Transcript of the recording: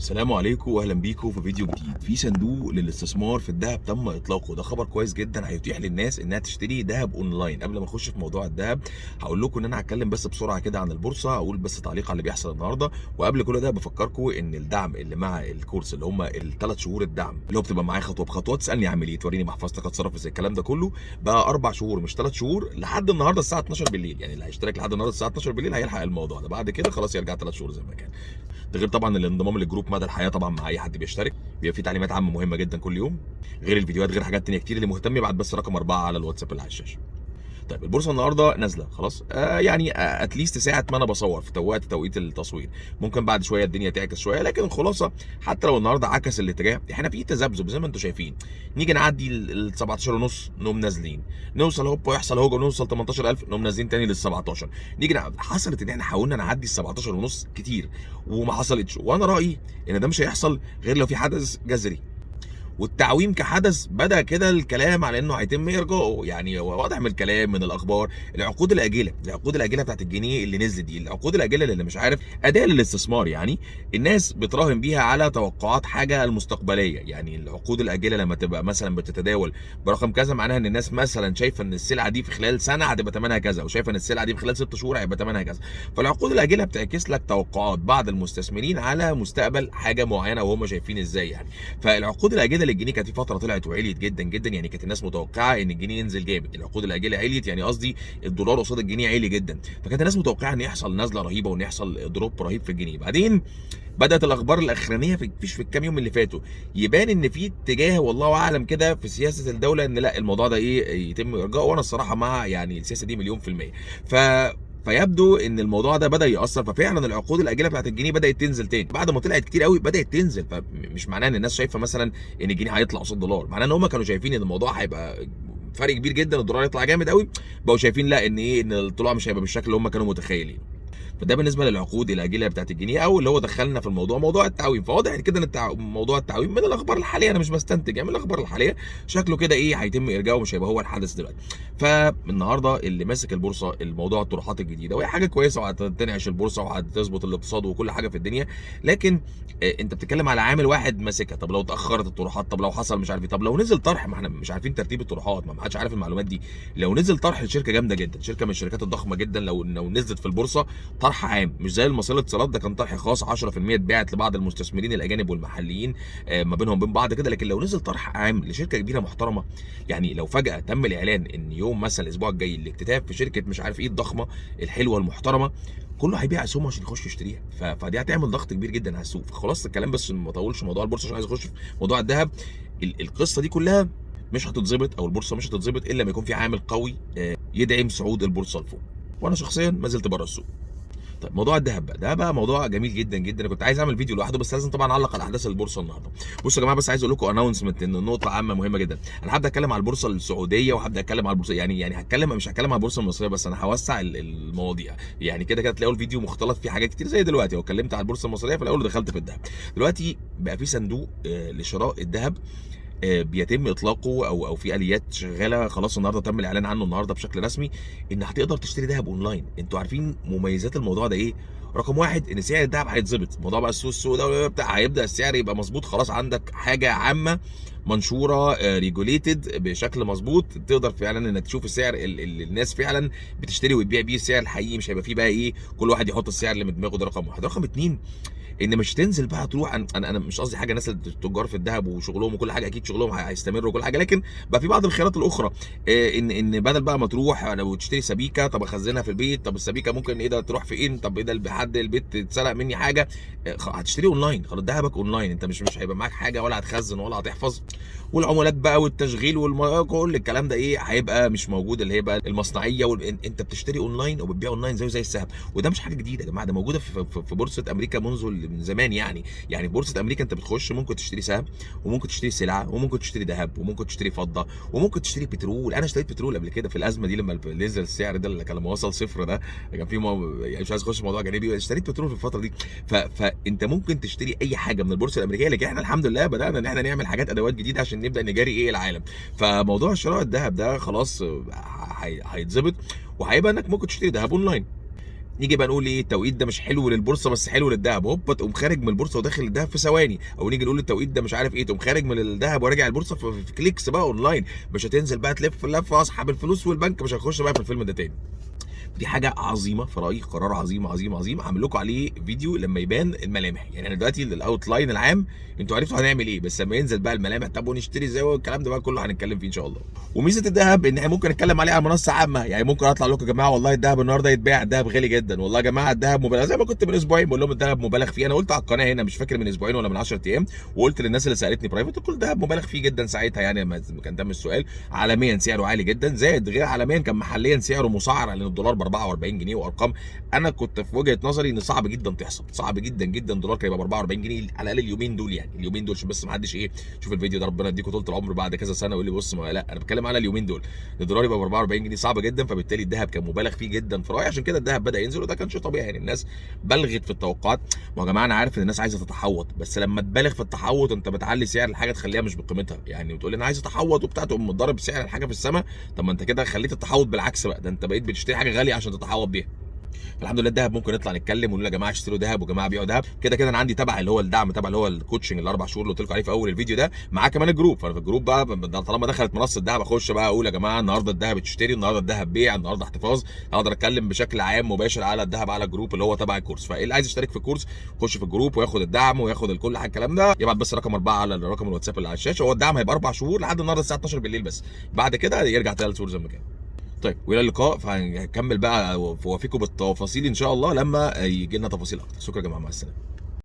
السلام عليكم واهلا بيكم في فيديو جديد. في صندوق للاستثمار في الذهب تم اطلاقه، ده خبر كويس جدا هيتيح للناس انها تشتري ذهب اونلاين. قبل ما اخش في موضوع الذهب هقول لكم ان انا هتكلم بس بسرعة كده عن البورصة، هقول بس تعليق على اللي بيحصل النهارده. وقبل كل ده بفكركم ان الدعم اللي مع الكورس اللي هم الثلاث شهور الدعم اللي هو بتبقى معايا خطوة بخطوة، تسالني اعمل ايه، توريني محفظتك اتصرف ازاي، الكلام ده كله بقى 4 شهور مش 3 شهور، لحد النهارده الساعة 12 بالليل. يعني اللي هيشترك لحد النهارده الساعة 12 بالليل هيلحق الموضوع ده، بعد كده خلاص يرجع 3 شهور زي ما كان. ده غير طبعا الانضمام للجروب مدى الحياه، طبعا مع اي حد بيشترك بيبقى في تعليمات عامة مهمة جدا كل يوم، غير الفيديوهات، غير حاجات تانية كتير. اللي مهتم يبعت بس رقم 4 على الواتساب اللي على الشاشه. طيب البورصة النهارده نازله خلاص، يعني at least ساعة ما انا بصور في وقت توقيت التصوير، ممكن بعد شوية الدنيا تعكس شويه، لكن الخلاصة حتى لو النهارده عكس الاتجاه احنا في تذبذب زي ما انتم شايفين. نيجي نعدي ال 17 ونص نقوم نازلين، نوصل هوب يحصل هوجه نوصل 18000 نقوم نازلين تاني لل 17. نيجي حصلت ان احنا حاولنا نعدي ال 17 ونص كتير وما حصلتش، وانا رايي ان ده مش هيحصل غير لو في حدث جذري. والتعويم كحدث بدا كده الكلام على انه هيتم ارجائه، يعني واضح من الكلام من الاخبار. العقود الاجلة، العقود الاجلة بتاعت الجنيه اللي نزلت دي، العقود الاجلة اللي مش عارف اداه للاستثمار، يعني الناس بتراهن بيها على توقعات حاجة المستقبلية. يعني العقود الاجلة لما تبقى مثلا بتتداول برقم كذا، معناها ان الناس مثلا شايفه ان السلعة دي في خلال سنة هتبقى ثمنها كذا، وشايفه ان السلعة دي في خلال 6 شهور هيبقى ثمنها كذا. فالعقود الاجلة بتعكس لك توقعات بعض المستثمرين على مستقبل حاجة معينة وهم شايفين ازاي يعني. فالعقود الاجلة للجنيه كانت في فترة طلعت وعليت جدا جدا، يعني كانت الناس متوقعه ان الجنيه ينزل جامد. العقود الاجلة عليت، يعني قصدي الدولار قصاد الجنيه عالي جدا، فكانت الناس متوقعه ان يحصل نزله رهيبة وان يحصل drop رهيب في الجنيه. بعدين بدات الاخبار الاخرانية في الكام يوم اللي فاتوا يبان ان في اتجاه والله اعلم كده في سياسة الدولة ان لا الموضوع ده ايه يتم ارجائه، وانا الصراحة مع يعني السياسة دي مليون في المية. فيبدو ان الموضوع ده بدا ياثر، ففعلا العقود الاجلة بتاعت الجنيه بدات تنزل تاني بعد ما طلعت كتير قوي، بدات تنزل. فمش معناه ان الناس شايفه مثلا ان الجنيه هيطلع قصاد الدولار، معناه ان هم كانوا شايفين ان الموضوع هيبقى فرق كبير جدا، الدولار يطلع جامد قوي، بقوا شايفين لا ان ايه ان الطلوع مش هيبقى بالشكل اللي هم كانوا متخيلين. فده بالنسبة للعقود الاجلة بتاعت الجنيه، او اللي هو دخلنا في الموضوع موضوع التعويم. فواضح كده ان موضوع التعويم من الاخبار الحالية، انا مش بستنتج يعني، من الاخبار الحالية شكله كده ايه هيتم ارجاعه، مش هيبقى هو الحدث دلوقتي. فالنهارده اللي ماسك البورصة الموضوع الطروحات الجديدة، وهي حاجة كويسة وهتنعش البورصة وهتظبط الاقتصاد وكل حاجة في الدنيا، لكن انت بتتكلم على عامل واحد ماسكها. طب لو اتاخرت الطروحات، طب لو حصل مش عارف ايه، طب لو نزل طرح، ما احنا مش عارفين ترتيب الطروحات، ما حدش عارف المعلومات دي. لو نزل طرح لشركة جامدة جدا، شركة من الشركات الضخمة جدا، لو نزلت في البورصة طرح عام مش زي المصرية للاتصالات، ده كان طرح خاص 10% اتباعت لبعض المستثمرين الاجانب والمحليين ما بينهم وبين بعض كده. لكن لو نزل طرح عام لشركة كبيرة محترمه، يعني لو فجاة تم الاعلان ان يوم مثلا الاسبوع الجاي الاكتتاب في شركة مش عارف ايه الضخمة الحلوة المحترمة، كله هيبيع اسهمه عشان يخش يشتريها، فدي هتعمل ضغط كبير جدا على السوق. فخلاص الكلام بس ما اطولش موضوع البورصة عشان عايز اخش في موضوع الذهب. القصة دي كلها مش هتتظبط، او البورصة مش هتتظبط الا لما يكون في عامل قوي يدعم صعود البورصة لفوق، وانا شخصيا ما زلت بره السوق. طيب موضوع الذهب بقى، ده بقى موضوع جميل جدا جدا، انا كنت عايز اعمل فيديو لوحده بس لازم طبعا اعلق على احداث البورصة النهارده. بصوا يا جماعة، بس عايز اقول لكم announcement ان النقطة عامة مهمة جدا. انا هبدا اتكلم على البورصة السعودية وهبدا اتكلم على البورصة، يعني هتكلم، مش هتكلم على البورصة المصرية بس، انا هوسع المواضيع، يعني كده كده تلاقوا الفيديو مختلط فيه حاجات كتير زي دلوقتي. واتكلمت على البورصة المصرية في الاول ودخلت في الذهب. دلوقتي بقى في صندوق لشراء الذهب بيتم اطلاقه، او في اليات شغالة خلاص، النهارده تم الاعلان عنه النهارده بشكل رسمي، ان هتقدر تشتري ذهب اونلاين. انتوا عارفين مميزات الموضوع ده ايه؟ رقم واحد ان سعر الذهب هيتظبط، موضوع بقى السوق ده بتاع هيبدا السعر يبقى مظبوط، خلاص عندك حاجة عامة منشورة regulated بشكل مظبوط، تقدر فعلا انك تشوف السعر اللي الناس فعلا بتشتري وتبيع بيه، السعر الحقيقي، مش هيبقى فيه بقى ايه كل واحد يحط السعر اللي من دماغه. ده رقم واحد. رقم اتنين ان مش تنزل بقى تروح، انا مش قصدي حاجة، الناس التجار في الذهب وشغلهم وكل حاجة اكيد شغلهم هيستمر وكل حاجة، لكن بقى في بعض الخيارات الاخرى، ان بدل بقى ما تروح لو تشتري سبيكه، طب اخزنها في البيت، طب السبيكه ممكن ايه ده تروح فين، طب ايه ده حد البيت اتسرق مني حاجة، هتشتري اونلاين خلاص، ذهبك اونلاين، انت مش هيبقى معاك حاجة ولا هتخزن ولا هتحفظ، والعمولات بقى والتشغيل كل الكلام ده ايه هيبقى مش موجود، اللي هي بقى المصنعيه انت بتشتري اونلاين وبتبيع اونلاين زيه زي السهم. وده مش حاجة جديدة يا جماعة، ده موجودة في بورصة امريكا منذ من زمان. يعني في بورصة امريكا انت بتخش ممكن تشتري سهم، وممكن تشتري سلعه، وممكن تشتري ذهب، وممكن تشتري فضة، وممكن تشتري بترول. انا اشتريت بترول قبل كده في الازمة دي لما نزل السعر ده اللي كان لما وصل صفر ده، كان في يعني مش عايز اخش في موضوع جانبي، اشتريت بترول في الفترة دي. فانت ممكن تشتري اي حاجة من البورصة الامريكية، لكن احنا الحمد لله بدانا ان احنا نعمل حاجات ادوات جديدة عشان نبدا نجاري ايه العالم. فموضوع شراء الذهب ده خلاص هيتظبط، وهيبقى انك ممكن تشتري ذهب اونلاين. نيجي بقى نقول ايه، التوقيت ده مش حلو للبورصه بس حلو للذهب، هوبا تقوم خارج من البورصة وداخل الذهب في ثواني. او نيجي نقول التوقيت ده مش عارف ايه، تقوم خارج من الذهب وراجع البورصة في clicks بقى اونلاين. مش هتنزل بقى تلف لفه اسحب الفلوس والبنك، مش هنخش بقى في الفيلم ده تاني. دي حاجة عظيمة في رايي، قرار عظيم عظيم عظيم. هعمل لكم عليه فيديو لما يبان الملامح. يعني انا دلوقتي ال outline العام انتوا عرفتوا هنعمل ايه، بس لما ينزل بقى الملامح طب ونشتري ازاي والكلام ده بقى كله هنتكلم فيه ان شاء الله. وميزه الذهب ان احنا ممكن نتكلم عليه على منصة عامة، يعني ممكن اطلع لكم يا جماعة والله الذهب النهارده يتباع، الذهب غالي جدا، والله يا جماعة الذهب مبالغ، زي ما كنت من اسبوعين بقول لهم الذهب مبالغ فيه. انا قلت على القناة هنا مش فاكر من اسبوعين ولا من 10 ايام، وقلت للناس اللي سالتني private كل الذهب مبالغ فيه جدا ساعتها، يعني لما كان تم السؤال. عالميا سعره عالي جدا، زائد غير عالميا كان محليا سعره مسعر لان الدولار ب 44 جنيه، وارقام انا كنت في وجهه نظري ان صعب جدا تحصل، صعب جدا جدا الدولار كان يبقى ب 44 جنيه على الاقل اليومين دول، يعني اليومين دول عشان بس ما حدش ايه شوف الفيديو ده ربنا يديكم طول العمر بعد كذا سنة ويقول لي بص ما لا انا بتكلم على اليومين دول الدولار يبقى ب 44 جنيه صعب جدا. فبالتالي الذهب كان مبالغ فيه جدا في رايي، عشان كده الذهب بدا ينزل، وده كان شيء طبيعي. يعني الناس بلغت في التوقعات. ما يا جماعة انا عارف ان الناس عايزه تتحوط، بس لما تبالغ في التحوط انت بتعلي سعر الحاجة تخليها مش بقيمتها. يعني بتقول انا عايز اتحوط وبتاع، تقوم مضارب سعر الحاجة في السماء، طب ما انت كده خليت التحوط بالعكس بقى، ده انت بقيت بتشتري حاجة غالية عشان تتحوط بيها. فالحمد لله الذهب ممكن نطلع نتكلم ونقول يا جماعة اشتروا ذهب وجماعه بيعوا ذهب. كده كده انا عندي تبع اللي هو الدعم، تبع اللي هو ال coaching الاربع شهور اللي قلت لكم عليه في اول الفيديو ده، معاه كمان ال group. فانا في ال group بقى طالما دخلت منصة الذهب اخش بقى اقول يا جماعة النهارده الذهب تشتري، النهارده الذهب بيع، النهارده احتفاظ. اقدر اتكلم بشكل عام مباشر على الذهب على ال group اللي هو تبع الكورس. فاللي عايز يشترك في الكورس يخش في ال group وياخد الدعم وياخد كل حاجة الكلام ده، يبعت بس رقم 4 على الرقم الواتساب اللي على الشاشة. هو الدعم هيبقى 4 شهور لحد النهارده الساعة 12 بالليل بس، بعد كده يرجع 3 شهور زي ما كان. طيب والى اللقاء، فهنكمل بقى وافيكم بالتفاصيل ان شاء الله لما يجي لنا تفاصيل اكتر. شكرا يا جماعة، مع السلامة.